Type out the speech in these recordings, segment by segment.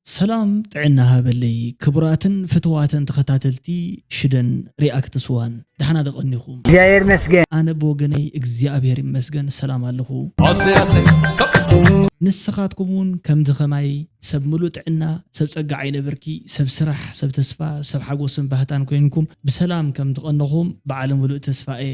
ሰላም ጥዕና ሃበለይ ክቡራትን ፍትዋትን ተኸታተልቲ ሽደን ሪኣክትስ ዋን፣ ደሓና ደቐኒኹም? እግዚኣብሔር ይመስገን። ኣነ ብወገነይ እግዚኣብሔር ይመስገን ሰላም ኣለኹ። ንስኻትኩም እውን ከምዚ ኸማይ ሰብ ምሉእ ጥዕና፣ ሰብ ጸጋ ዓይነ ብርኪ፣ ሰብ ስራሕ፣ ሰብ ተስፋ፣ ሰብ ሓጎስን ባህታን ኮይንኩም ብሰላም ከም ትቐነኹም በዓል ምሉእ ተስፋ እየ።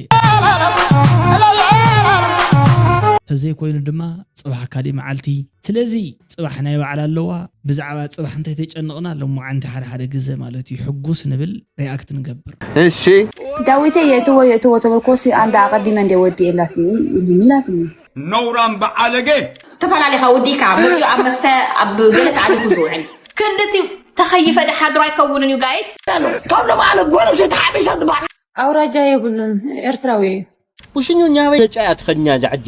ተዘይኮይኑ ድማ ጽባሕ ካሊእ መዓልቲ። ስለዚ ጽባሕ ናይ ባዕላ ኣለዋ። ብዛዕባ ጽባሕ እንተይተጨነቕና፣ ሎማዓንቲ ሓደ ሓደ ግዘ ማለት እዩ ሕጉስ ንብል፣ ሪኣክት ንገብር። እሺ ዳዊተይ የእትዎ የእትዎ ተበልኮሲ ኣንዳ ኣቐዲመ እንደ ወዲ የላትኒ ኢሉኒ ኢላትኒ። ነውራም በዓለገ ተፈላለኻ ወዲካ መፅኡ ኣብ መስተ ኣብ ገለ ተኣሊፉ ዝውዕል ክንድቲ ተኸይፈ ድሓድሮ ኣይከውንን እዩ ጋይስ። ካብ ንባዕሉ ጎለስ የተሓቢሰ ትባዕ ኣውራጃ የብሉን ኤርትራዊ እዩ። ውሽኙ እኛ በይ ጫያት ኸኛ ዛዕጂ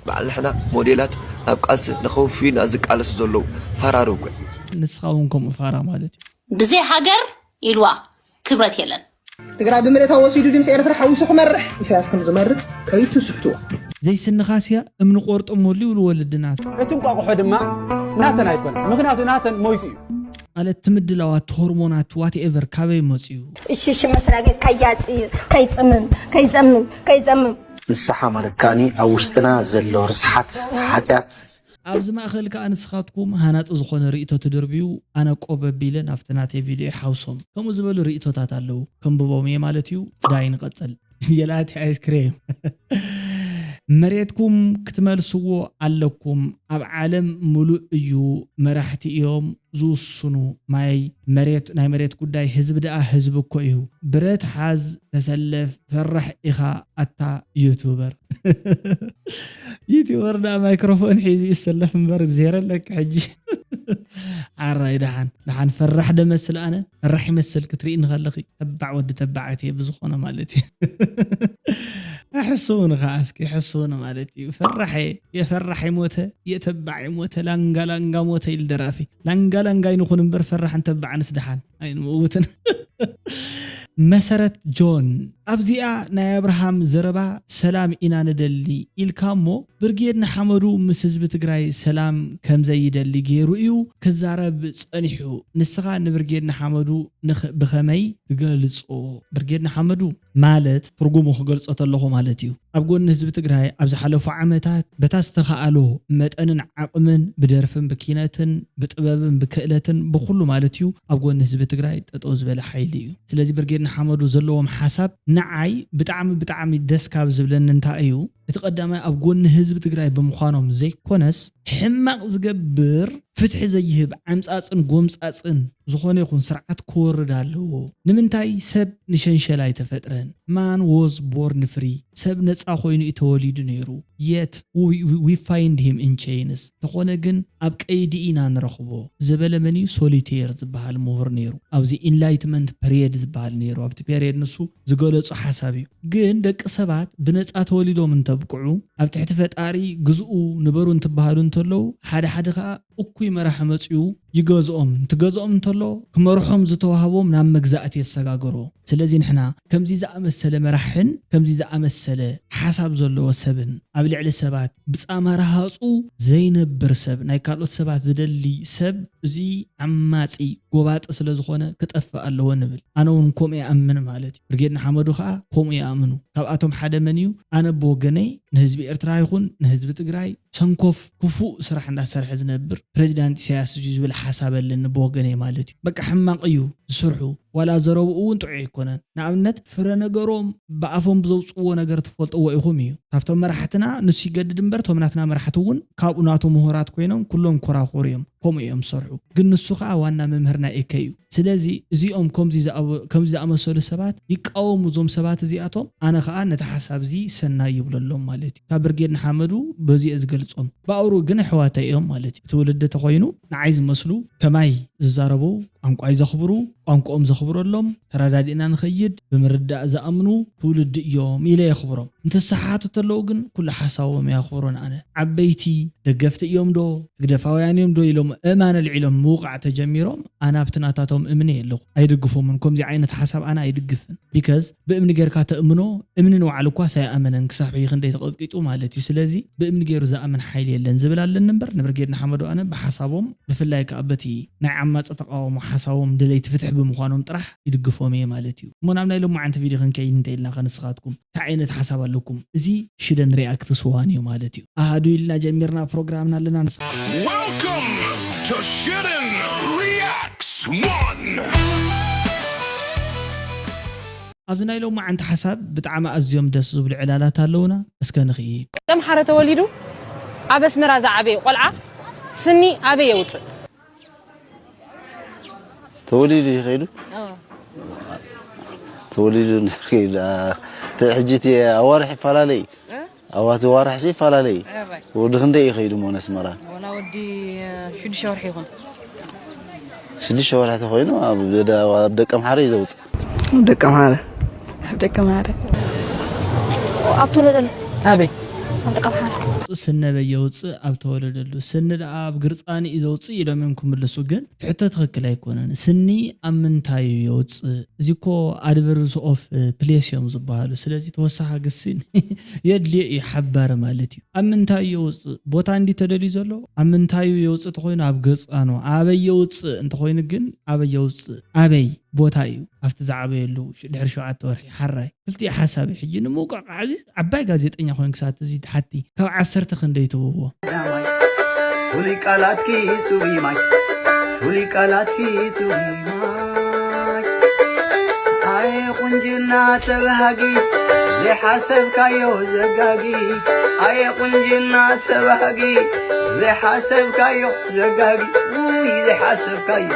በዓል ንሕና ሞዴላት ኣብ ቃልሲ ንኸውፊ ኢና ዝቃለሱ ዘለዉ ፈራርጉ ንስኻ እውን ከምኡ ፋራ ማለት እዩ። ብዘይ ሃገር ኢልዋ ክብረት የለን። ትግራይ ብምልእታ ወሲዱ ድምፂ ኤርትራ ሓዊሱ ክመርሕ ኢሳያስ ከም ዝመርፅ ከይትስሕትዎ። ዘይስንኻስያ እምኒ ቆርጦም ወልዩ ይብሉ ወለድናት። እቲ እንቋቑሖ ድማ ናተን ኣይኮነን፣ ምኽንያቱ ናተን ሞይቱ እዩ። ማለት እቲ ምድላዋት፣ እቲ ሆርሞናት፣ ዋትኤቨር ካበይ መፅዩ? እሺ እሺ መስሪያ ቤት ከያፅይ ከይፅምም ከይፀምም ከይፀምም ንስሓ ማለት ከኣኒ ኣብ ውሽጥና ዘሎ ርስሓት፣ ሓጢኣት፣ ኣብዚ ማእኸል ከኣ ንስኻትኩም ሃናፂ ዝኾነ ርእይቶ ትድርብዩ፣ ኣነ ቆብ ኣቢለ ናብቲ ናተይ ቪድዮ ይሓውሶም። ከምኡ ዝበሉ ርእይቶታት ኣለዉ፣ ከንብቦም እየ ማለት እዩ። ዳይ ንቐፅል። የላቲ ኣይስክሬም መሬትኩም ክትመልስዎ ኣለኩም። ኣብ ዓለም ምሉእ እዩ መራሕቲ እዮም ዝውስኑ። ማይ መሬት ናይ መሬት ጉዳይ ህዝቢ ደኣ ህዝቢ እኮ እዩ። ብረት ሓዝ ተሰለፍ ፈራሕ ኢኻ ኣታ ዩቱበር። ዩቱበር ደኣ ማይክሮፎን ሒዙ ይሰለፍ እምበር ዜረ ኣለካ ሕጂ። ዓራይ ደሓን ደሓን ፈራሕ ደመስል ኣነ ፈራሕ ይመስል ክትርኢ ንኸለኺ ተባዕ ወዲ ተባዓት እየ ብዝኾነ ማለት እዩ። ኣሕስውኒ ኸዓ እስኪ ሕስውኒ ማለት እዩ። ፈራሕ እየ የፈራሕ ይሞተ የተባዕ ይሞተ ላንጋ ላንጋ ሞተ ኢል ደራፊ ላንጋ ላንጋ ይንኹን እምበር ፈራሕን ተባዕንስ ደሓን ኣይንምውትን። መሰረት ጆን ኣብዚኣ ናይ ኣብርሃም ዘረባ ሰላም ኢና ንደሊ ኢልካ እሞ ብርጌድ ንሓመዱ ምስ ህዝቢ ትግራይ ሰላም ከምዘይደሊ ገይሩ እዩ ክዛረብ ጸኒሑ። ንስኻ ንብርጌድ ንሓመዱ ንኽ- ብኸመይ ትገልጾ? ብርጌድ ንሓመዱ ማለት ትርጉሙ ክገልጾ ተለኹ ማለት እዩ። ኣብ ጎኒ ህዝቢ ትግራይ ኣብ ዝሓለፉ ዓመታት በታ ዝተኸኣሎ መጠንን ዓቕምን ብደርፍን ብኪነትን ብጥበብን ብክእለትን ብኹሉ ማለት እዩ ኣብ ጎኒ ህዝቢ ትግራይ ጠጠው ዝበለ ሓይሊ እዩ። ስለዚ ብርጌድ ንሓመዱ ዘለዎም ሓሳብ ንዓይ ብጣዕሚ ብጣዕሚ ደስ ካብ ዝብለኒ እንታይ እዩ እቲ ቀዳማይ ኣብ ጎኒ ህዝቢ ትግራይ ብምዃኖም ዘይኮነስ ሕማቕ ዝገብር ፍትሒ ዘይህብ ዓምፃፅን ጎምፃፅን ዝኾነ ይኹን ስርዓት ክወርድ ኣለዎ። ንምንታይ ሰብ ንሸንሸል ኣይተፈጥረን? Man was born free። ሰብ ነፃ ኮይኑ እዩ ተወሊዱ ነይሩ። Yet we find him in chains። ተኾነ ግን ኣብ ቀይዲ ኢና ንረኽቦ ዝበለ መን እዩ? ሶሊቴር ዝበሃል ምሁር ነይሩ። ኣብዚ ኢንላይትመንት ፐሪየድ ዝበሃል ነይሩ። ኣብቲ ፔሪየድ ንሱ ዝገለፁ ሓሳብ እዩ። ግን ደቂ ሰባት ብነፃ ተወሊዶም እንተብቅዑ ኣብ ትሕቲ ፈጣሪ ግዝኡ ንበሩ እንትበሃሉ እንተለዉ ሓደ ሓደ ከዓ እኩይ መራሒ መፅኡ ይገዝኦም እንትገዝኦም እንተሎ ክመርሖም ዝተዋህቦም ናብ መግዛእቲ የሰጋግሮ። ስለዚ ንሕና ከምዚ ዝኣመሰለ መራሕን ከምዚ ዝኣመሰለ ሓሳብ ዘለዎ ሰብን ኣብ ልዕሊ ሰባት ብፃማ ረሃፁ ዘይነብር ሰብ ናይ ካልኦት ሰባት ዝደሊ ሰብ እዚ ዓማፂ ጎባጢ ስለ ዝኾነ ክጠፍእ ኣለዎ ንብል። ኣነ እውን ከምኡ ይኣምን ማለት እዩ። ብርጌድ ንሓመዱ ከዓ ከምኡ ይኣምኑ። ካብኣቶም ሓደ መን እዩ? ኣነ ብወገነይ ንህዝቢ ኤርትራ ይኹን ንህዝቢ ትግራይ ሰንኮፍ ክፉእ ስራሕ እንዳሰርሐ ዝነብር ፕሬዚዳንት ኢሳያስ እዩ ዝብል ሓሳብ ኣለኒ ብወገነይ ማለት እዩ። በቃ ሕማቕ እዩ ዝስርሑ ዋላ ዘረብኡ እውን ጥዑይ ኣይኮነን። ንኣብነት ፍረ ነገሮም ብኣፎም ብዘውፅዎ ነገር ትፈልጥዎ ኢኹም እዩ። ካብቶም መራሕትና ንሱ ይገድድ እምበር እቶም ናትና መራሕቲ እውን ካብኡ ናቱ ምሁራት ኮይኖም ኩሎም ኮራኹር እዮም። ከምኡ እዮም ዝሰርሑ። ግን ንሱ ከዓ ዋና መምህር ናይ ኤከ እዩ። ስለዚ እዚኦም ከምዚ ዝኣመሰሉ ሰባት ይቃወሙ እዞም ሰባት እዚኣቶም ኣነ ከዓ ነቲ ሓሳብ እዚ ሰናይ ይብለሎም ማለት እዩ። ካብ ብርጌድ ንሓመዱ በዚ እየ ዝገልፆም። ብኣውርኡ ግን ኣሕዋተይ እዮም ማለት እዩ። ትውልዲ ተኮይኑ ንዓይ ዝመስሉ ከማይ ዝዛረቡ፣ ቋንቋይ ዘኽብሩ፣ ቋንቋኦም ዘኽብረሎም፣ ተረዳዲእና ንኸይድ ብምርዳእ ዝኣምኑ ትውልዲ እዮም ኢለ የኽብሮም። እንተሰሓቱ ተለዉ ግን ኩሉ ሓሳቦም የኽብሮን። ኣነ ዓበይቲ ደገፍቲ እዮም ዶ ህግደፋውያን እዮም ዶ ኢሎም እማን ኣልዒሎም ምውቃዕ ተጀሚሮም፣ ኣነ ኣብቲ ናታቶም እምነ የለኹ፣ ኣይድግፎምን። ከምዚ ዓይነት ሓሳብ ኣነ ኣይድግፍን። ቢካዝ ብእምኒ ጌርካ ተእምኖ፣ እምኒ ንባዕሉ እኳ ሳይኣመነን ክሳብ ሕጂ ክንደይ ተቐጥቂጡ ማለት እዩ። ስለዚ ብእምኒ ገይሩ ዝኣምን ሓይሊ የለን ዝብል ኣለኒ እምበር፣ ንብርጌድ ንሓመዱ ኣነ ብሓሳቦም፣ ብፍላይ ከኣ በቲ ናይ ዓማጺ ተቃውሞ ሓሳቦም ደለይቲ ፍትሒ ብምዃኖም ጥራሕ ይድግፎም እየ ማለት እዩ። እሞ ናብ ናይ ሎማዓንቲ ቪድዮ ክንከይድ እንተ ኢልና ከ ንስኻትኩም እንታይ ዓይነት ሓሳብ ኣለኩም? እዚ ሽደን ሪኣክትስ ዋን እዩ ማለት እዩ። ኣሃዱ ኢልና ጀሚርና ፕሮግራምና ኣለና። ንስ- Welcome to Shiden Reacts one! ኣብዚ ናይ ሎማዓንቲ ሓሳብ ብጣዕሚ ኣዝዮም ደስ ዝብሉ ዕላላት ኣለውና። እስከ ንኽይድ። ኣምሓረ ተወሊዱ ኣብ ኣስመራ ዝዓበየ ቆልዓ ስኒ ኣበይ የውፅእ? ተወሊዱ ይኸይዱ ተወሊዱ ይኸይዱ። ሕጂ እቲ ኣዋርሕ ይፈላለይ። ኣዋቲ ዋርሕሲ ይፈላለይ። ወዲ ክንደይ ይኸይዱ ሞ ነስመራ? ወላ ወዲ ሽዱሽተ ወርሒ ይኹን። ሽዱሽተ ወርሒ ተኾይኑ ኣብ ደቀ ምሓረ እዩ ዘውፅእ። ኣብ ደቀ ምሓረ ኣብ ደቀ ምሓረ ኣብ ተወለደሉ ኣበይ ኣብ ደቀ ምሓረ ስኒ ኣበይ የውፅእ ኣብ ተወለደሉ። ስኒ ደኣ ኣብ ግርፃኒ እዩ ዘውፅእ ኢሎም እዮም ክምልሱ። ግን እቲ ሕቶ ትኽክል ኣይኮነን። ስኒ ኣብ ምንታይ እዩ የውፅእ? እዚ እኮ ኣድቨርብስ ኦፍ ፕሌስ እዮም ዝበሃሉ። ስለዚ ተወሳኺ ግሲ የድልዮ እዩ ሓባሪ ማለት እዩ። ኣብ ምንታይ እዩ የውፅእ? ቦታ እንዲ ተደልዩ ዘሎ ኣብ ምንታይ እዩ የውፅእ ተኾይኑ ኣብ ገፃኑ ኣበይ የውፅእ እንተኾይኑ ግን ኣበይ የውፅእ ኣበይ ቦታ እዩ ኣብቲ ዝዓበየሉ ድሕሪ ሸውዓተ ወርሒ ሓራይ ክልቲኡ ሓሳብ እዩ። ሕጂ ንምውቃዕ ዓዚ ዓባይ ጋዜጠኛ ኮይንክሳት እዚ ሓቲ ካብ ዓሰርተ ክንደይ ትህብዎ? ፍሉይ ቃላትኪ ጽሩይ ማይ ፍሉይ ቃላትኪ ጽሩይ ማይ ኣየ ቁንጅና ተባሃጊ ዘይሓሰብካዮ ዘጋጊ ኣየ ቁንጅና ተባሃጊ ዘይሓሰብካዮ ዘጋጊ ውይ ዘይሓሰብካዮ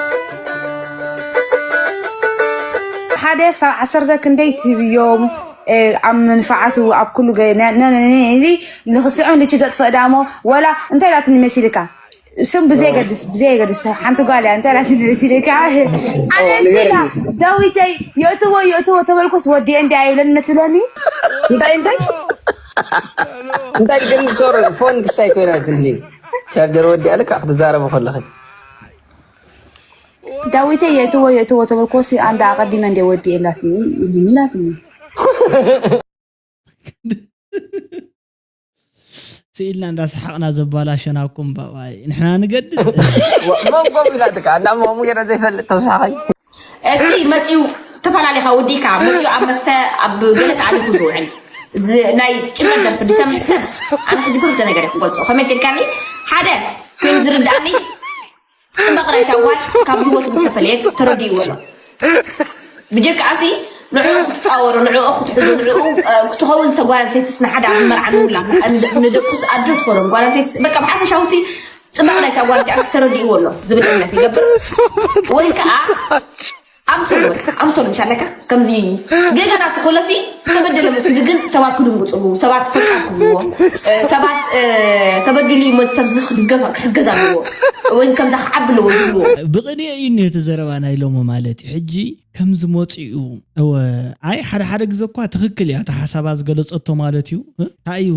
ሓደ ክሳብ ዓሰርተ ክንደይ ትህብዮም ኣብ መንፍዓቱ ኣብ ኩሉ እዚ ንክስዕም ልቺ ዘጥፍእ ዳሞ ወላ እንታይ ላትኒ መሲልካ ስም ብዘየገድስ ብዘየገድስ ሓንቲ ጓል እያ እንታይ ላትኒ መሲልካ ኣነ ሲላ ዳዊተይ የእትዎ የእትዎ ተበልኩስ ወዲኤ እንዲ ኣይብለኒ ነትብለኒ እንታይ እንታይ እንታይ ግን ሶር ፎን ክሳይ ኮይናት እንዲ ቻርጀር ወዲኣ ልካ ክትዛረቡ ከለኺ ዳዊተይ የእትዎ የእትዎ ተበልኩሲ ኣንዳ ኣቐዲመ እንደ ወዲኤ ላትኒ ኢሉኒ ላትኒ ስኢልና እንዳሰሓቕና ዘባላሸናኩም ባባይ ንሕና ንገድድ መንጎም ኢላትካ እንዳሞሙ ገይረ ዘይፈልጥ ተወሳኸይ እቲ መፂኡ ተፈላለኻ ወዲካ መፂኡ ኣብ መስተ ኣብ ገለ ተኣሊፉ ዝውዕል ናይ ጭንቀት ደርፊ ዲሰምስተር ኣነ ሕጂ ክልተ ነገር ክገልፆ ከመይ ጌርካኒ ሓደ ከም ዝርዳእኒ ፅባቕ ናይታ ጓል ካብ ህይወቱ ዝተፈለየት ተረዲእዎ ኣሎ ብጀካኣሲ ንዕኡ ክትፃወሮ ንዕኡ ክትሕዞ ንዕኡ ክትኸውን ሰጓል ኣንሰይትስ ንሓደ ኣብ መርዓ ንውላ ንደቁስ ኣዶ ትኾኖም ጓል ኣንሰይትስ በቃ ብሓፈሻውሲ ፅባቕ ናይታ ጓል ቲኣርስ ተረዲእዎ ኣሎ ዝብል እምነት ይገብር ወይ ከዓ ኣምሰሉ በቃ ኣምሰሉ ምሻለካ ከምዚ ጌጋታት ክኾለሲ ዝተበደለ መስሉ ግን ሰባት ክድንግፅሉ ሰባት ፈቃር ክብልዎ ሰባት ተበድሉ እዩ ሰብ ክድገፍ ክሕገዝ ኣለዎ ወይ ከምዛ ክዓቢ ኣለዎ ዝብልዎ ብቕንየ እዩ እኒኦ እቲ ዘረባ ናይ ሎሚ ማለት እዩ ሕጂ ከምዚ መፂኡ እወ ኣይ ሓደ ሓደ ግዜ እኳ ትኽክል እያ እቲ ሓሳባ ዝገለፀቶ ማለት እዩ እንታይ እዩ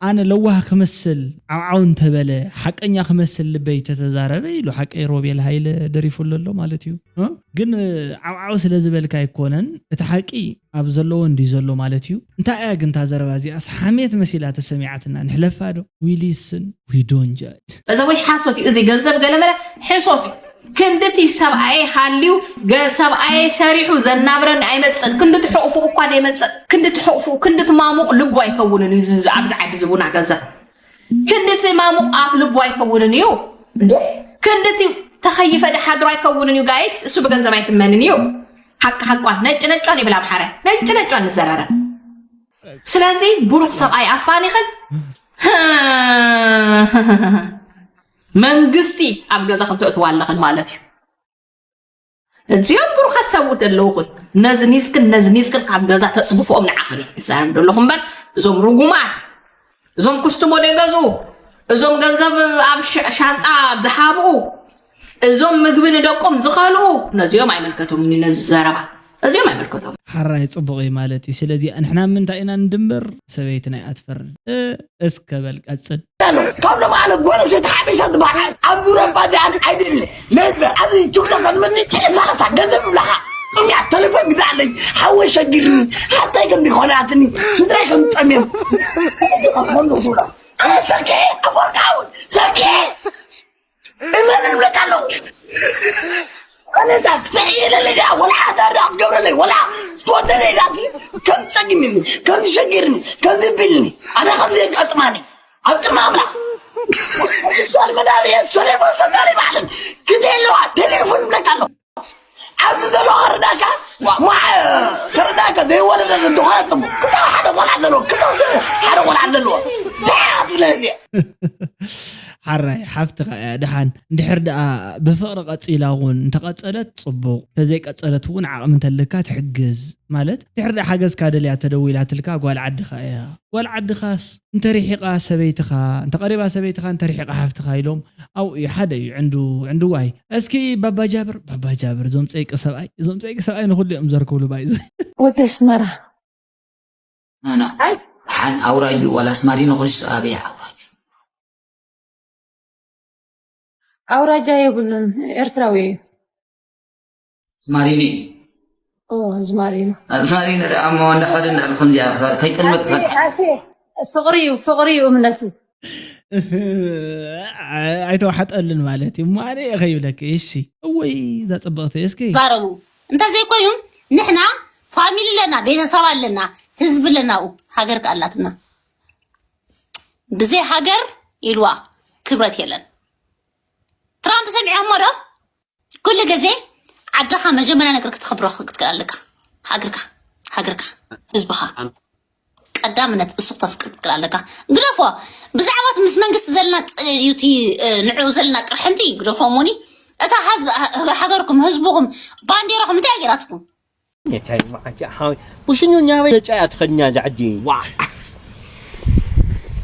ኣነ ለዋህ ክመስል ዓውዓው እንተበለ ሓቀኛ ክመስል ልበይ ተተዛረበ ኢሉ ሓቀይ ሮቤል ሃይለ ደሪፉ ኣሎ ማለት እዩ ግን ዓውዓው ስለ ዝበልካ ኣይኮነን እቲ ሓቂ ኣብ ዘለዎ እንዲ ዘሎ ማለት እዩ እንታይ እያ ግን እታ ዘረባ እዚኣስ ሓሜት መሲላ ተሰሚዓትና ንሕለፋ ዶ we listen we don't judge በዛ ወይ ሓሶት እዩ እዚ ገንዘብ ገለመለ ሕሶት እዩ ክንድቲ ሰብኣየ ሃልዩ ሰብኣየ ሰሪሑ ዘናብረኒ ኣይመፅን ክንድቲ ሕቑፉ እኳ ዘይመፅእ ክንድቲ ሕቑፉ ክንድቲ ማሙቕ ልቡ ኣይከውንን እዩ ኣብዚ ዓዲ ዝቡና ገንዘብ ክንድቲ ማሙቕ ኣፍ ልቡ ኣይከውንን እዩ ክንድቲ ተኸይፈ ድሓድሮ ኣይከውንን እዩ ጋይስ እሱ ብገንዘብ ኣይትመንን እዩ ሓቂ ሓቋን ነጭ ነጫን ይብል ኣምሓረ ነጭ ነጫን ንዘራረብ ስለዚ ብሩኽ ሰብኣይ ኣፋኒኽን መንግስቲ ኣብ ገዛኽን ተእትዋ ኣለኽን ማለት እዩ እዚኦም ብሩኻት ሰብኡት ዘለውኽን ነዝኒዝክን ነዝኒዝክን ካብ ገዛ ተፅግፍኦም ንዓኽን እዩ ትዛረብ ዘለኹ እምበር እዞም ርጉማት እዞም ኩስትሞ ዘይገዝኡ እዞም ገንዘብ ኣብ ሻንጣ ዝሃብኡ እዞም ምግቢ ንደቆም ዝኸልኡ ነዚኦም ኣይምልከቶምን እዩ ነዚ ዘረባ። እዚኦም ኣይምልከቶም። ሓራይ ጽቡቕ እዩ ማለት እዩ። ስለዚ ንሕና ምንታይ ኢና ንድምር? ሰበይትና እያ ትፈርድ። እ፣ እስከ በል ቀጽል። ኣሎ ካብ ለማለ ጓል ሴት ሓበሻ ትበሃል ኣብ ዙረባ ዚኣን ኣይድለ ነበር ኣብዚ ቱክለ ከምዚ ቅለ ሰላሳ ገንዘብ ብላኻ ጥምያ ተለፎን ግዛለይ ሓወ ሸጊርኒ ሓብታይ ከም ዲኾናትኒ ስድራይ ከም ጠምዮም ሰኪ ኣፎርቃውን ሰኪ እመን እብለካ ኣለኹ። ኣነታ ክትሕየለለይ ድኣ ወላ ሓዳር ድኣ ክትገብረለይ ወላ ትወደለይ ድኣ ሲ ከም ጸጊምኒ ከም ዝሸጊርኒ ከም ዝብልኒ ኣነ ከም ዘየጋጥማኒ ኣብ ቅድሚ ኣምላኽ ሶሻል መዳርየ ሶሌፎ ሰጋሪ ባዕለን ግደ ኣለዋ ቴሌፎን እብለካ ኣለኹ። ኣብዚ ዘሎ ክርዳካ ክርዳካ ዘይወለደ ዝኾነ ጽቡቅ ክልተ ሓደ ቆልዓ ዘለዎ ክልተ ሓደ ቆልዓ ዘለዎ እንታይ ትብለ እዚኣ ሓራይ ሓፍትኻ እያ ድሓን እንድሕር ደኣ ብፍቕሪ ቀጺላ እውን እንተቐጸለት ጽቡቕ እንተዘይቀጸለት እውን ዓቕሚ እንተለካ ትሕግዝ ማለት ድሕር ደኣ ሓገዝካ ደልያ ተደዊላትልካ ጓል ዓድኻ እያ ጓል ዓድኻስ እንተሪሒቓ ሰበይትኻ እንተቐሪባ ሰበይትኻ እንተሪሒቓ ሓፍትኻ ኢሎም ኣብኡ እዩ ሓደ እዩ ዕንዱ ዕንድዋይ እስኪ ባባ ጃብር ባባ ጃብር እዞም ፀይቂ ሰብኣይ እዞም ፀይቂ ሰብኣይ ንኩሉ እዮም ዘርክብሉ ባይ ወዲ ኣስመራ ናና ሓን ኣውራጁ ዋላ ኣስማሪኖ ኩንስ ኣበይ ኣውራጁ ኣውራጃ የብሉን ኤርትራዊ እዩ ኣስማሪኖ እዩ ኣዝማሪኖ ኣስማሪኖ ደኣ እሞ እንዳኸደ እንዳሉ ከምዚኣ ክበር ከይጠልመት ትኸድ ኣቴ ፍቕሪ እዩ ፍቕሪ እዩ እምነቱ ኣይተዋሓጠሉን ማለት እዩ እሞ ኣነ እየ ከይብለኪ እሺ እወይ እዛ ፅብቕቲ እስኪ ዛረቡ እንተዘይኮይኑ ንሕና ፋሚሊ ኣለና ቤተሰብ ኣለና ህዝቢ ኣለና ኡ ሃገር ከኣላትና ብዘይ ሃገር ኢልዋ ክብረት የለን ትራምፕ ሰሚዖሞ ዶ ኩሉ ግዜ ዓድኻ መጀመርያ ነገር ክተኽብሮ ክትክእል ኣለካ። ሃገርካ፣ ሃገርካ፣ ህዝብኻ ቀዳምነት እሱ ክተፍቅር ክትክእል ኣለካ። ግደፎ ብዛዕባ ምስ መንግስቲ ዘለና ጽልዩቲ ንዕኡ ዘለና ቅርሕንቲ ግደፎ እሞኒ እታ ሃገርኩም ህዝብኹም ባንዴራኹም እንታይ ገይራትኩም? ኛቻይ መዓት ሓወይ ብሽኙ ናበይ ገጫ እያ ትኸድኛ እዛ ዓዲ። ዋእ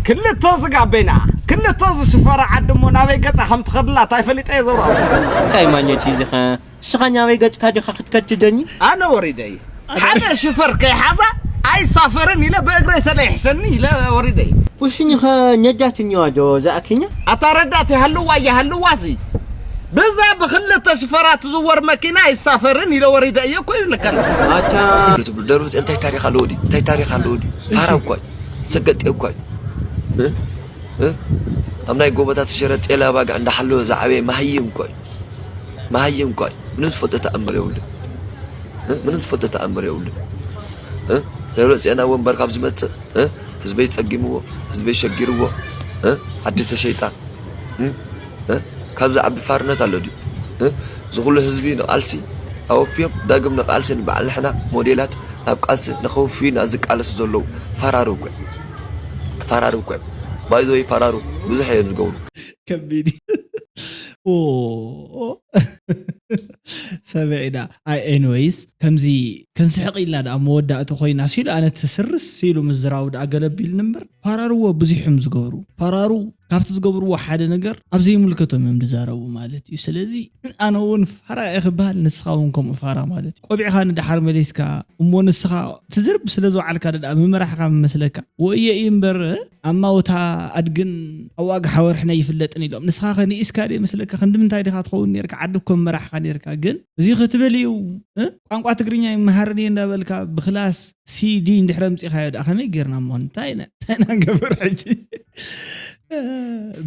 ክልተ እዚ ጋቤና ክልተ እዚ ሽፈራ ዓዲ እሞ ናበይ ገፃ ከም ትኸድላ ታይ ፈሊጠ እየ ዘውራ። እንታይ ማኘት እዩ እዚ ኸ ንስኻ ናበይ ገፅካ ዲኻ ክትከድ ትደኒ? ኣነ ወሪደ እየ ሓደ ሽፈር ከይሓዛ ኣይሳፈርን ኢለ ብእግረይ ሰለ ይሕሸኒ ኢለ ወሪደ እየ። ብሽኙ ኸ ነዳት እኒዋ ዶ ዝኣክኛ? ኣታ ረዳት ይሃልዋ ይሃልዋ ሲ ብዛ ብኽልተ ሽፈራ ትዝወር መኪና ኣይሳፈርን ኢለ ወሪደ እየ እኮ ይብለካ ኣሎ። ኣታ ትብሉ ደርብፂ እንታይ ታሪኽ ኣለዎ ድዩ እንታይ ታሪኽ ኣለዎ ድዩ ፋራ እኳ እዩ ሰገጤ እኳ እዩ እ እ ኣብ ናይ ጎቦታት ሽረ ጤል ኣባግዕ እንዳሓለወ ዝዓበየ መሃይም እኳ እዩ መሃይም እኳ እዩ ምንም ዝፈልጦ ተኣምር የብሉን እ ምንም ዝፈልጦ ተኣምር የብሉን እ ደብረፅዮን ኣብ ወንበር ካብ ዝመፅእ እ ህዝበይ ፀጊምዎ ህዝበይ ሸጊርዎ እ ዓዲ ተሸይጣ እ እ ካብ ዝዓቢ ፋርነት ኣሎ ድዩ እ ዝኹሉ ህዝቢ ንቓልሲ ኣወፍዮም ዳግም ንቓልሲ ንበዓል ንሕና ሞዴላት ናብ ቃልሲ ንኸውፍዩና ዝቃለሱ ዘለዉ ፈራሩ እኮ እዮም ፈራሩ እኮ እዮም ባይዘወይ ፈራሩ ብዙሕ እዮም ዝገብሩ ከቢድ ሰብዒ ዳ ኣይ ኤኒወይስ ከምዚ ከንስሕቕ ኢልና ደኣ መወዳእቲ ኮይና ሲሉ ኣነ ትስርስ ኢሉ ምዝራቡ ደኣ ገለብ ኢልኒ እምበር ፋራርዎ ብዙሕ እዮም ዝገብሩ ፋራሩ ካብቲ ዝገብርዎ ሓደ ነገር ኣብ ዘይምልከቶም እዮም ዝዛረቡ ማለት እዩ ስለዚ ኣነ እውን ፋራ እየ ክበሃል ንስኻ እውን ከምኡ ፋራ ማለት እዩ ቆቢዕኻ ንደሓር መሊስካ እሞ ንስኻ ትዝርብ ስለ ዝወዓልካ ደኣ ምምራሕኻ ምመስለካ ወእየ እዩ እምበር ኣማውታ ኣድግን ኣዋግሓ ወርሕን ኣይፍለጥን ኢሎም ንስኻ ከ ንኢስካ ድየ መስለካ ክንዲ ምንታይ ዲኻ ትኸውን ነርካ ዓዲ እኮ መራሕኻ ነርካ ግን እዚ ክትብል እዩ እ? ቋንቋ ትግርኛ ይመሃርን እየ እንዳበልካ ብክላስ ሲዲ እንድሕር ኣምፂኻዮ ደኣ ከመይ ጌርና እሞ እንታይ ኢና እንታይ ኢና ንገብር ሕጂ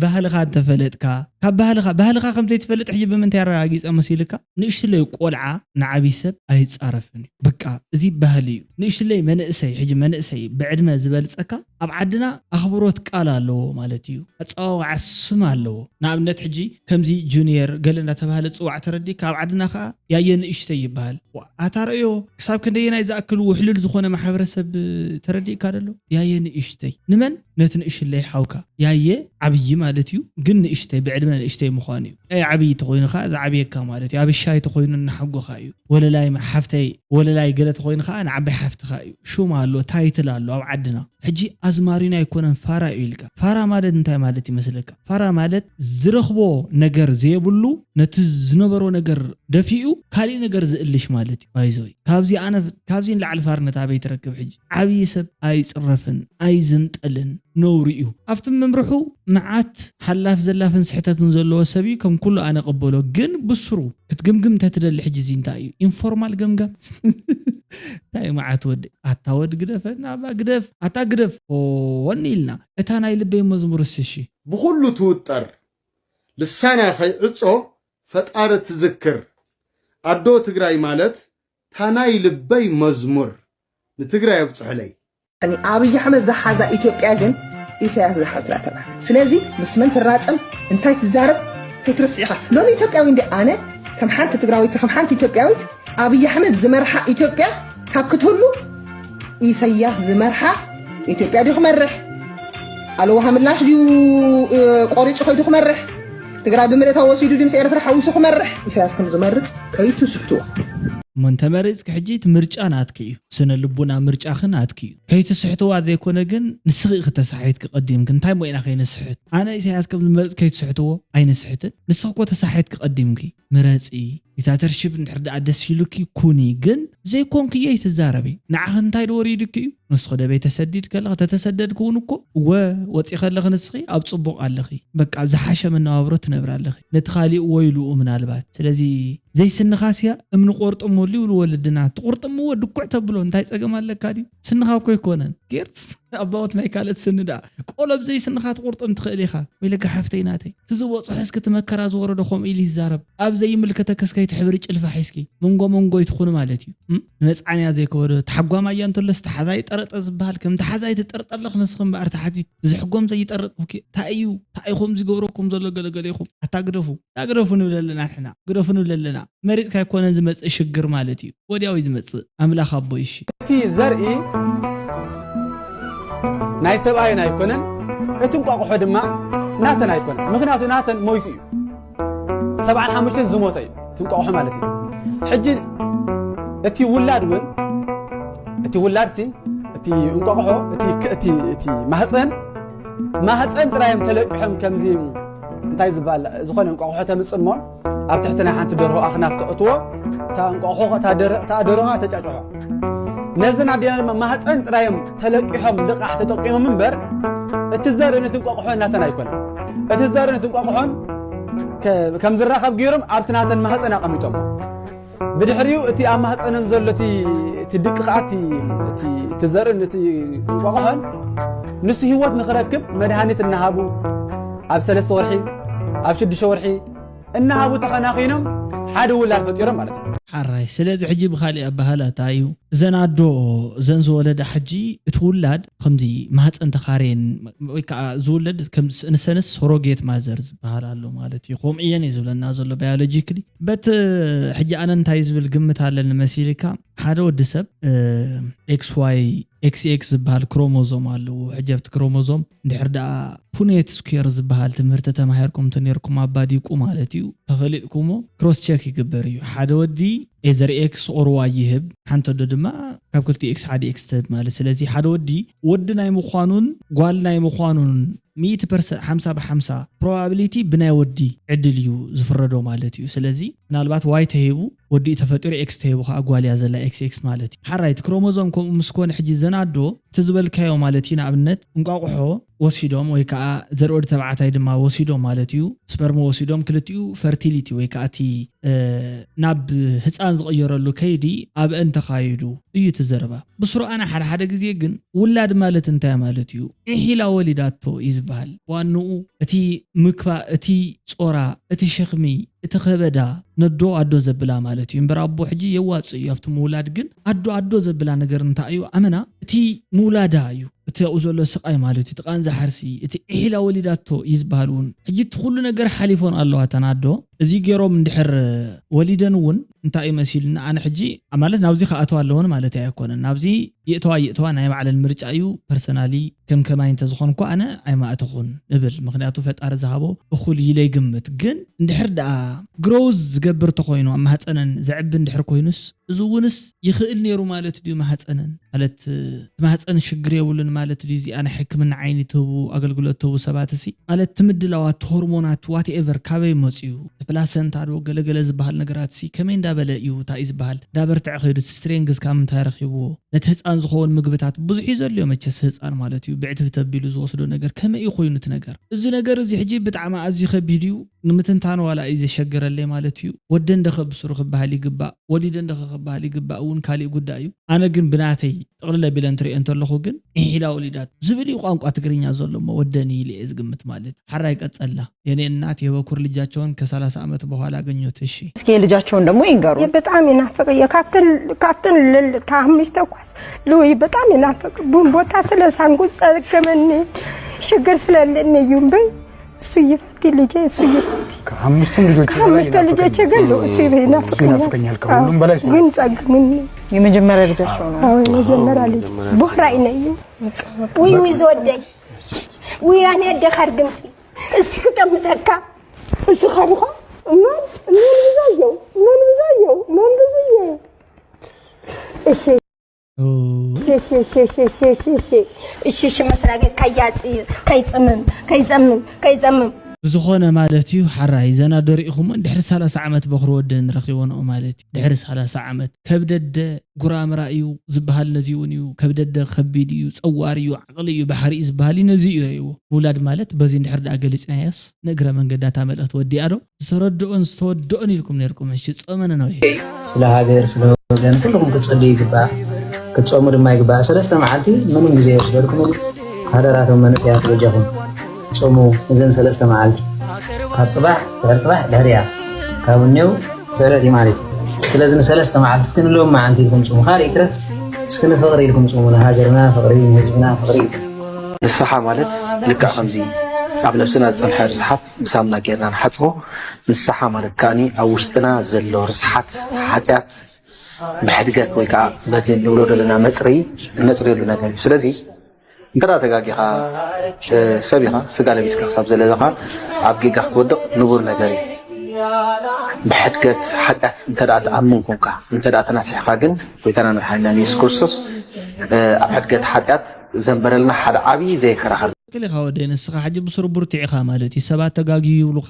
ባህልኻ እንተፈለጥካ ካብ ባህልኻ ባህልኻ ከምዘይትፈልጥ ሕጂ ብምንታይ ኣረጋጊፀ መሲልካ ንእሽትለይ ቆልዓ ንዓብይ ሰብ ኣይፃረፍን እዩ በቃ እዚ ባህሊ እዩ ንእሽትለይ መንእሰይ ሕጂ መንእሰይ ብዕድመ ዝበልፀካ ኣብ ዓድና ኣኽብሮት ቃል ኣለዎ ማለት እዩ ኣፀዋውዓ ስም ኣለዎ ንኣብነት ሕጂ ከምዚ ጁኒየር ገለ እንዳተባህለ ዝፅዋዕ ተረዲእካ ኣብ ዓድና ከዓ ያየ ንእሽተይ ይበሃል ኣታ ረእዮ ክሳብ ክንደየናይ ዝኣክል ውሕሉል ዝኾነ ማሕበረሰብ ተረዲእካ ደሎ ያየ ንእሽተይ ንመን ነቲ ንእሽለይ ሓውካ ያየ ዓብዪ ማለት እዩ፣ ግን ንእሽተይ ብዕድመ ንእሽተይ ምዃኑ እዩ። ቀይ ዓብዪ ተኾይኑ ከዓ ዝዓብየካ ማለት እዩ። ኣብሻይ ተኾይኑ እናሓጎኻ እዩ። ወለላይ ሓፍተይ ወለላይ ገለ ተኾይኑ ከዓ ንዓባይ ሓፍትኻ እዩ። ሹም ኣሎ፣ ታይትል ኣሎ ኣብ ዓድና። ሕጂ ኣዝማሪኖ ኣይኮነን ፋራ እዩ ኢልካ። ፋራ ማለት እንታይ ማለት ይመስለካ? ፋራ ማለት ዝረኽቦ ነገር ዘየብሉ ነቲ ዝነበሮ ነገር ደፊኡ ካሊእ ነገር ዝእልሽ ማለት እዩ። ባይዞይ ካብዚ ኣነ ካብዚ ንላዕሊ ፋርነት ኣበይ ትረክብ? ሕጂ ዓብዪ ሰብ ኣይፅረፍን ኣይዝንጠልን ነውሪ እዩ። ኣብቲ ምምርሑ መዓት ሓላፍ ዘላፍን ስሕተትን ዘለዎ ሰብ እዩ። ከም ኩሉ ኣነ ቀበሎ፣ ግን ብስሩ ክትግምግም እንተትደሊ ሕጂ እዚ እንታይ እዩ? ኢንፎርማል ገምጋም እንታይ እዩ? መዓት ወዲ ኣታ ወድ ግደፈና፣ ኣባ ግደፍ፣ ኣታ ግደፍ ኦኒ ኢልና እታ ናይ ልበይ መዝሙር እስሺ ብኹሉ ትውጠር ልሳና ከይዕጾ ፈጣሪ ትዝክር ኣዶ ትግራይ ማለት ታናይ ልበይ መዝሙር ንትግራይ ኣብጽሑለይ። ኣብይ ኣሕመድ ዝሓዛ ኢትዮጵያ ግን ኢሳያስ ዝሓዛ ተባህል። ስለዚ ምስ መን ትራጸም እንታይ ትዛረብ ከይትርስዕ ኢኻ። ሎሚ ኢትዮጵያዊ እንዲ ኣነ ከም ሓንቲ ትግራዊት ከም ሓንቲ ኢትዮጵያዊት ኣብይ ኣሕመድ ዝመርሓ ኢትዮጵያ ካብ ክትህሉ ኢሳያስ ዝመርሓ ኢትዮጵያ ድዩ ክመርሕ? ኣለውሃ ምላሽ ድዩ ቆሪፁ ከይዱ ክመርሕ? ትግራይ ብምልእታ ወሲዱ ድምፂ ኤርትራ ሓዊሱ ክመርሕ ኢሳያስ ከም ዝመርፅ ከይትስሕትዎ። እሞ እንተመሪፅኪ ሕጂ እቲ ምርጫ ናትኪ እዩ። ስነ ልቡና ምርጫኺ ናትኪ እዩ። ከይትስሕትዋ ዘይኮነ ግን ንስኺ ኢኺ ተሳሒትኪ ቀዲምኪ። እንታይ እሞ ኢና ከይንስሕት? ኣነ ኢሳያስ ከም ዝመርፅ ከይትስሕትዎ ኣይንስሕትን። ንስኺ እኮ ተሳሒትኪ ቀዲምኪ። ምረፂ። ዲክታተርሺፕ እንድሕር ደኣ ደስ ኢሉኪ ኩኒ፣ ግን ዘይኮንክዮ ኣይትዛረቢ። ንዓኺ እንታይ ዶ ወሪዱኪ እዩ? ንስኺ ዶ ቤት ተሰዲድኪ ኣለኺ? ተተሰደድኪ እውን እኮ እወ ወፂ ከለኺ ንስኺ ኣብ ፅቡቕ ኣለኺ። በቃ ኣብ ዝሓሸ መነባብሮ ትነብሪ ኣለኺ። ነቲ ካሊእ ወይልኡ ምናልባት። ስለዚ ዘይስንኻስያ እምኒ ቆርጥሙሉ ይብሉ ወለድና። ትቑርጥምዎ ድኩዕ ተብሎ እንታይ ፀገም ኣለካ ድዩ? ስንኻ እኮ ኣይኮነን። ጌርስ ኣባወት ናይ ካልኦት ስኒ ደኣ ቆሎ ብዘይ ስንኻ ትቑርጥም ትኽእል ኢኻ። ወይለጋ ሓፍተይ ናተይ። እቲ ዝበፅሖ እስኪ እቲ መከራ ዝወረዶ ከምኡ ኢሉ ይዛረብ። ኣብ ዘይምልከተኪ እስከ ኣይትሕብሪ ጭልፋ ሒዝኪ መንጎ መንጎ ኣይትኹኒ ማለት እዩ። እም? ንመፅዓንያ ዘይከበዶ ተሓጓማያ እንተሎስ ተሓዛይ ጠረጠ ዝበሃል ከም ተሓዛይ ትጠርጠ ኣለኽ ንስኺ እምበኣር ተሓዚ ዝሕጎም ዘይጠርጥ ኦኬ። እንታይ እዩ እንታይ ኢኹም ዝገብረኩም ዘሎ ገለገለ ኢኹም ኣታ ግደፉ እታ ግደፉ ንብል ኣለና ንሕና ግደፉ ንብል ኣለና። መሪፅካ ኣይኮነን ዝመፅእ ሽግር ማለት እዩ። ወዲያው እዩ ዝመፅእ ኣምላኽ ኣቦይ እሺ። እቲ ዘርኢ ናይ ሰብኣይን ኣይኮነን፣ እቲ እንቋቑሖ ድማ ናተን ኣይኮነን። ምኽንያቱ ናተን ሞይቱ እዩ። ሰብዓን ሓሙሽተን ዝሞተ እዩ እቲ እንቋቑሖ ማለት እዩ። ሕጂ እቲ ውላድ እውን እቲ ውላድ ሲ እቲ እንቋቑሖ እቲ ክ- እቲ እቲ ማህፀን ማህፀን ጥራዮም ተለቂሖም ከምዚ እንታይ ዝበሃል ዝኾነ እንቋቑሖ ተምፅእ እሞ ኣብ ትሕቲ ናይ ሓንቲ ደርሆ ኣኽናፍ ተእትዎ እታ እንቋቑሖ እታ ደር- እታ ደርሆ ተጫጭሖ ነዘን ኣዴና ድማ ማህፀን ጥራዮም ተለቂሖም ልቓሕ ተጠቂሞም እምበር እቲ ዘርኢ ነቲ እንቋቑሖ ናተን ኣይኮነ እቲ ዘርኢ ነቲ እንቋቑሖን ከ- ከም ዝራኸብ ገይሮም ኣብቲ ናተን ማህፀን ኣቐሚጦሞ ብድሕሪኡ እቲ ኣብ ማህፀነን ዘሎ እቲ እቲ ድቂ ከዓ እቲ እቲ- እቲ ዘርእን እቲ እንቋቑሖን ንሱ ህይወት ንክረክብ መድሃኒት እናሃቡ ኣብ ሰለስተ ወርሒ ኣብ ሽዱሽተ ወርሒ እናሃቡ ተኸናኺኖም ሓደ ውላድ ፈጢሮም ማለት እዩ። ሓራይ ስለዚ ሕጂ ብካሊእ ኣባህላ እንታይ እዩ እዘን ኣዶ እዘን ዝወለዳ ሕጂ እቲ ውላድ ከምዚ ማህፀን ተኻርየን ወይ ከዓ ዝውለድ ከም ንሰንስ ሮጌት ማዘር ዝበሃል ኣሎ ማለት እዩ። ከምኡ እየን እዩ ዝብለና ዘሎ ባዮሎጂክሊ። በቲ ሕጂ ኣነ እንታይ ዝብል ግምት ኣለኒ መሲልካ፣ ሓደ ወዲ ሰብ ኤክስ ዋይ ኤክስ ኤክስ ዝበሃል ክሮሞዞም ኣለዎ። ሕጂ ኣብቲ ክሮሞዞም እንድሕር ደኣ ፑኔት ስኩዌር ዝበሃል ትምህርቲ ተማሂርኩም እንተነርኩም ኣባዲቁ ማለት እዩ ተፈሊጥኩሞ ክሮስ ቸክ ይግበር እዩ። ሓደ ወዲ ኤዘር ኤክስ ኦር ዋይ ይህብ፣ ሓንቲ ኣዶ ድማ ካብ ክልቲኡ ኤክስ ሓደ ኤክስ ትህብ ማለት። ስለዚ ሓደ ወዲ ወዲ ናይ ምዃኑን ጓል ናይ ምዃኑን ሚእቲ ፐርሰንት ሓምሳ ብሓምሳ ፕሮባብሊቲ ብናይ ወዲ ዕድል እዩ ዝፍረዶ ማለት እዩ። ስለዚ ምናልባት ዋይ ተሂቡ ወዲኡ ተፈጢሩ ኤክስ ተሂቡ ከዓ ጓል እያ ዘላ ኤክስ ኤክስ ማለት እዩ። ሓራይ እቲ ክሮሞዞም ከምኡ ምስ ኮነ ሕጂ ዘን ኣዶ እቲ ዝበልካዮ ማለት እዩ ንኣብነት እንቋቑሖ ወሲዶም ወይ ከዓ ዘርኢ ወዲ ተባዕታይ ድማ ወሲዶም ማለት እዩ ስፐርም ወሲዶም ክልቲኡ ፈርቲሊቲ ወይ ከዓ እቲ ናብ ህፃን ዝቕየረሉ ከይዲ ኣብአን ተኻይዱ እዩ እቲ ዘረባ። ብስሩ ኣነ ሓደ ሓደ ግዜ ግን ውላድ ማለት እንታይ ማለት እዩ? ዒሒላ ወሊዳቶ እዩ ዝበሃል። ዋንኡ እቲ ምክባእ፣ እቲ ጾራ፣ እቲ ሸኽሚ፣ እቲ ከበዳ ነዶ ኣዶ ዘብላ ማለት እዩ። እምበር ኣቦ ሕጂ የዋፅእ እዩ ኣብቲ ምውላድ፣ ግን ኣዶ ኣዶ ዘብላ ነገር እንታይ እዩ? ኣመና እቲ ምውላዳ እዩ። እቲ ኣብኡ ዘሎ ስቓይ ማለት እዩ። እቲ ቃንዛ ሓርሲ፣ እቲ ዒሒላ ወሊዳቶ እዩ ዝበሃል እውን። ሕጂ እቲ ኩሉ ነገር ሓሊፎን ኣለዋ እተን ኣዶ። እዚ ገይሮም እንድሕር ወሊደን እውን እንታይ እዩ መሲሉና? ኣነ ሕጂ ማለት ናብዚ ክኣተዋ ኣለወን ማለት ኣይኮነን። ናብዚ ይእተዋ ይእተዋ ናይ ባዕለን ምርጫ እዩ። ፐርሰናሊ ከም ከማይ እንተዝኾንኩ ኣነ ኣይማእተኹን እብል። ምኽንያቱ ፈጣሪ ዝሃቦ እኹል ኢለ ይግምት። ግን እንድሕር ደኣ ግሮዝ ዝገብር ተኾይኑ ኣብ ማህፀነን ዘዕቢ እንድሕር ኮይኑስ እዚ እውንስ ይኽእል ነይሩ ማለት ድዩ? ማህፀነን ማለት እቲ ማህፀን ሽግር የብሉን ማለት ድዩ? እዚኣ ናይ ሕክምና ዓይኒ ትህቡ ኣገልግሎት ትህቡ ሰባት እሲ ማለት እቲ ምድላዋት እቲ ሆርሞናት ዋትኤቨር ካበይ መፅዩ እቲ ፕላሰንታ ዶ ገለገለ ዝበሃል ነገራት ሲ ከመይ እንዳበለ እዩ እንታይ እዩ ዝበሃል እንዳበርትዐ ከይዱ እቲ ስትሬንግዝ ካብ ምንታይ ረኺብዎ ነቲ ህፃን ዝኸውን ምግብታት ብዙሕ እዩ ዘልዮ መቸስ ህፃን ማለት እዩ ብዕትብቲ ኣቢሉ ዝወስዶ ነገር ከመይ እዩ ኮይኑ እቲ ነገር እዚ ነገር እዚ ሕጂ ብጣዕሚ ኣዝዩ ከቢድ እዩ ንምትንታን ዋላ እዩ ዘሸግረለይ ማለት እዩ። ወደን ደኸ ብስሩ ክበሃል ይግባእ፣ ወሊደን ደኸ ክበሃል ይግባእ እውን ካሊእ ጉዳይ እዩ። ኣነ ግን ብናተይ ጥቕልል ኣቢለ እንትሪኦ እንተለኹ ግን ዒሒላ ወሊዳት ዝብል እዩ ቋንቋ ትግርኛ ዘሎ እሞ ወደን እዩ ኢለ እየ ዝግምት ማለት እዩ። ሓራይ ቀጸላ የኔ እናት የበኩር ልጃቸውን ከ ሰላሳ ዓመት በኋላ አገኙት። እሺ እስኪ የልጃቸውን ደግሞ ይንገሩ። በጣም ይናፍቅ እየ ካብትን ካብትን ልል ከአምስት ተኳስ ልውይ በጣም ይናፍቅ ቡን ቦታ ስለ ሳንጉ ጸግምኒ ሽግር ስለልኒ እዩም በይ እሱ ይፍቲ ልጄ እሱ ይፍቲ። ከአምስቱም ልጆቼ በላይ ከአምስቱ ልጆቼ ይናፍቀኛል። ግን እሱ እሱ ይናፍቀኛል። ይናፍቀኛል። ከሁሉም በላይ እሱ ግን ጸግምኒ። የመጀመሪያ ልጃቸው ነው። አዎ የመጀመሪያ ልጅ ቦህራይ ነኝ። ውይ ውይ ዝወደኝ ውይ ኣነ ኣደኻ ርግምቲ እስቲ ክጠምተካ እስቲ ኻድኻ እመን እመን ብዛየው እመን ብዛየው እመን ብዝየ እሺ እሺ እሺ እሺ እሺ እሺ እሺ እሺ እሺ መስሪያ ቤት ከያጽ ከይጽምም ከይጸምም ከይጸምም ብዝኾነ ማለት እዩ ሓራይ ዘናዶ ርኢኹሞ ድሕሪ ሰላሳ ዓመት በኹሪ ወደን ረኺቦንኦ ማለት እዩ ድሕሪ ሰላሳ ዓመት ከብደደ ጉራምራ እዩ ዝበሃል ነዚ እውን እዩ ከብደደ ከቢድ እዩ ጸዋር እዩ ዓቕሊ እዩ ባሕሪ እዩ ዝበሃል እዩ ነዚ እዩ ረእይዎ ምውላድ ማለት በዚ እንድሕር ደኣ ገሊጽናዮስ ንእግረ መንገዳ እታ መልእኽቲ ወዲኣ ዶ ዝተረድኦን ዝተወድኦን ኢልኩም ነርኩም ሕጂ ጾመ ነነውሒ እዩ ስለ ሃገር ስለ ወገን ኩልኹም ክትጸልዩ ይግባእ ክትጾሙ ድማ ይግባእ ሰለስተ መዓልቲ ምንም ግዜ ይወስደልኩም ሓደራቶም መንእሰያት በጃኹም ጾሙ እዘን ሰለስተ መዓልቲ ካብ ጽባሕ ድሕሪ ጽባሕ ድሕሪያ ካብ እኔው ስዕረት እዩ ማለት እዩ ስለዚ ንሰለስተ መዓልቲ እስኪ ንሎም መዓልቲ ኢልኩም ጹሙ ካልእ ይትረፍ እስኪ ንፍቕሪ ኢልኩም ጹሙ ንሃገርና ፍቕሪ ንህዝብና ፍቕሪ ኢልኩም ንስሓ ማለት ልክዕ ከምዚ ኣብ ነብስና ዝጸንሐ ርስሓት ብሳሙና ጌርና ንሓጽቦ ንስሓ ማለት ከኣ ኣብ ውሽጥና ዘሎ ርስሓት ሓጢኣት ብሕድገት ወይ ከዓ በቲ ንብሎ ዘለና መፅረይ እነፅርየሉ ነገር እዩ ስለዚ እንተ ተጋጊኻ ሰብ ኢኻ ስጋ ለቢስካ ክሳብ ዘለኻ ኣብ ጌጋ ክትወድቕ ንቡር ነገር እዩ ብሕድገት ሓጢኣት እንተ ትኣምን ኮንካ እንተ ተናሲሕኻ ግን ጎይታና መድሓኒና የሱስ ክርስቶስ ኣብ ሕድገት ሓጢኣት ዘንበረልና ሓደ ዓብዪ ዘየከራኸር ክልኻ ወደይ ንስኻ ሕጂ ብስሩ ብርቱዕ ኢኻ ማለት እዩ ሰባት ተጋግዩ ይብሉኻ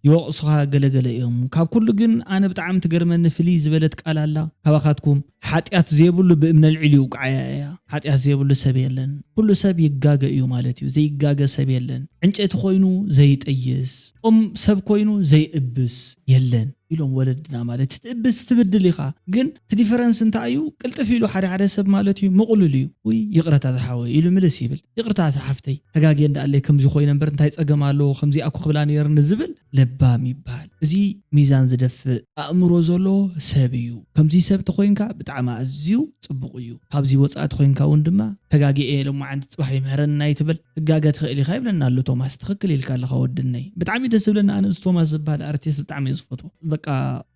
ይወቕሱኻ ገለገለ እዮም ካብ ኩሉ ግን ኣነ ብጣዕሚ ትገርመኒ ፍልይ ዝበለት ቃል ኣላ ካባኻትኩም ሓጢኣት ዘይብሉ ብእምነ ልዒሉ ይውቅዓያ እያ ሓጢኣት ዘይብሉ ሰብ የለን ኩሉ ሰብ ይጋገ እዩ ማለት እዩ ዘይጋገ ሰብ የለን ዕንጨይቲ ኮይኑ ዘይጠይስ ኦም ሰብ ኮይኑ ዘይእብስ የለን ኢሎም ወለድና ማለት ትእብስ ትብድል ኢኻ ግን እቲ ዲፈረንስ እንታይ እዩ ቅልጥፍ ኢሉ ሓደ ሓደ ሰብ ማለት እዩ ምቕሉል እዩ ውይ ይቕረታ ዝሓወይ ኢሉ ምልስ ይብል ይቕርታ እታ ሓፍተይ ተጋግየ እንዳኣለይ ከምዚ ኮይነ እምበር እንታይ ፀገም ኣለዎ ከምዚ ኣኮ ክብላ ነይርኒ ዝብል ለባም ይበሃል እዚ ሚዛን ዝደፍእ ኣእምሮ ዘለዎ ሰብ እዩ ከምዚ ሰብ ተኮይንካ ብጣዕሚ ኣዝዩ ፅቡቕ እዩ ካብዚ ወፃኢ ተኮይንካ እውን ድማ ተጋጊየ እየ ሎማዓንቲ ፅባሕ ይምህረኒ ናይ ትብል ትጋገ ትኽእል ኢኻ ይብለና ኣሎ ቶማስ ትኽክል ኢልካ ኣለኻ ወድነይ ብጣዕሚ ደስ ዝብለኒ ኣነ እዚ ቶማስ ዝበሃል ኣርቲስት ብጣዕሚ እየ ዝፈትዎ በቃ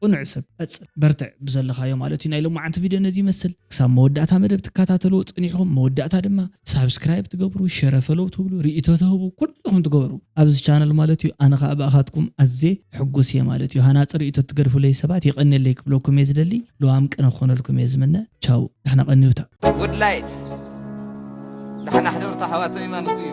ቁኑዕ ሰብ ቀፅል በርትዕ ብዘለኻዮ ማለት እዩ ናይ ሎማዓንቲ ቪድዮ ነዚ ይመስል ክሳብ መወዳእታ መደብ ትከታተልዎ ፀኒሕኹም መወዳእታ ድማ ሳብስክራይብ ትገብሩ ሸረ ፈለው ትብሉ ርእቶ ትህቡ ኩልኹም ትገብሩ ኣብዚ ቻነል ማለት እዩ ኣነ ከዓ ብኣኻትኩም ኣዜ ሕጉስ እየ ማለት እዩ ሃናፂ ርእቶ ትገድፉለይ ሰባት የቐንየለይ ክብለኩም እየ ዝደሊ ለዋም ቅነ ክኾነልኩም እየ ዝምነ ቻው ዳሕና ቀንዩታ Good light ዳሕና ሕደርቱ ኣሕዋተይ ማለት እዩ